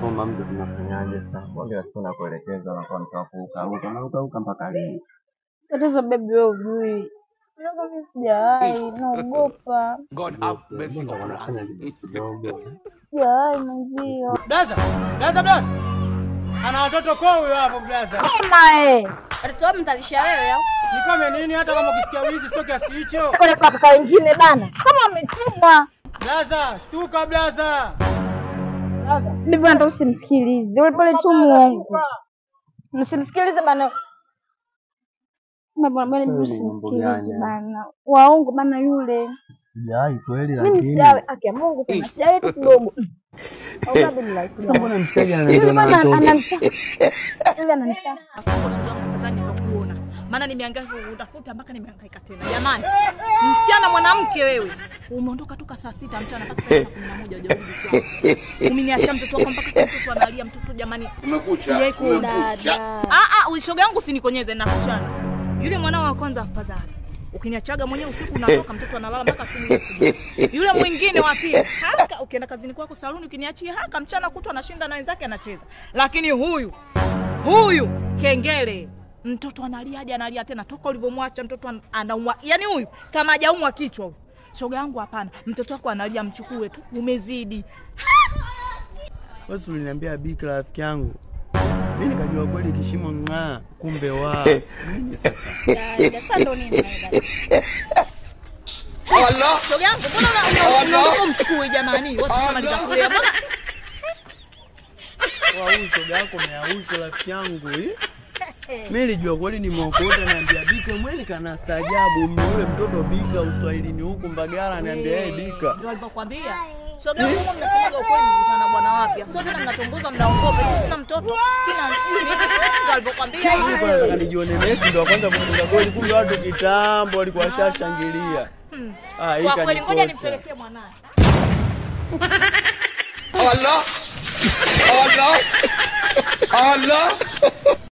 Kama mtu tunafanyaje sasa? Mbona siku nakuelekeza na kwa nitakuruka ruka na ruka mpaka lini? Tatizo baby wewe hujui. Mimi sijawahi, naogopa. God have mercy on us. Sijawahi mwenzio. Blaza, blaza blaza. Ana watoto kwa huyo hapo blaza. Kama eh. Watoto wao mtalisha wewe au? Nikome nini hata kama ukisikia wizi sio kiasi hicho. Kwa kaka wengine bana. Kama ametumwa. Blaza, shtuka blaza. Bibi ndo usimsikilize. Yule pale tu muongo. Msimsikilize bana. Baba bwana usimsikilize bana. Waongo bana yule. Sijawahi kweli lakini. Mimi sijawahi haki ya Mungu tena. Sijawahi tu kidogo. Sasa mbona mshikaji ananiona na watoto? Yule ananitaka. Kuona. Maana nimehangaika kutafuta mpaka nimehangaika tena. Jamani, msichana mwanamke wewe. Umeondoka toka saa 6 mchana mpaka saa 11 hujarudi kwako. Umeniacha mtoto wako mpaka sasa mtoto analia mtoto jamani. Umekucha. Umekucha. Ah ah, ushoga yangu usinikonyeze na kuchana. Yule mwanao wa kwanza afadhali. Ukiniachaga mwenyewe usiku unatoka mtoto analala mpaka asubuhi. Yule mwingine wa pili, haka ukienda kazini kwako saluni ukiniachia haka mchana kutwa anashinda na wenzake anacheza. Lakini huyu kengele mtoto analia hadi analia tena toka ulivyomwacha mtoto anaumwa. Yaani huyu kama hajaumwa kichwa huyu. Shoga yangu hapana, mtoto wako analia mchukue tu, umezidi. Wewe uliniambia Bikra rafiki yangu. Mimi nikajua kweli kishimo ng'aa, kumbe wa. Nini sasa? Sasa ndo nini dada? Allah. Shoga yangu mbona unaondoka mchukue jamani? Watu shamaliza kulea. Mbona wao shoga yako umeauza rafiki yangu eh? Mimi nilijua kweli nimeokota naambia Bika mweli kana staajabu yule mtoto Bika Uswahilini huku Mbagala ananiambia yeye Bika. Ndio alipokuambia. Shoga yangu mimi mnasemaga ukweli mkutana bwana wapi? Sio tena mnatongoza mnaongopa. Sisi sina mtoto, sina msuli. Ndio alipokuambia hivi. Nilikuwa nataka nijione Messi ndio kwanza kufunga goli kumbe watu kitambo walikuwa washashangilia. Ah, hii kwa kweli ngoja nimpelekee mwanae. Allah. Allah. Allah.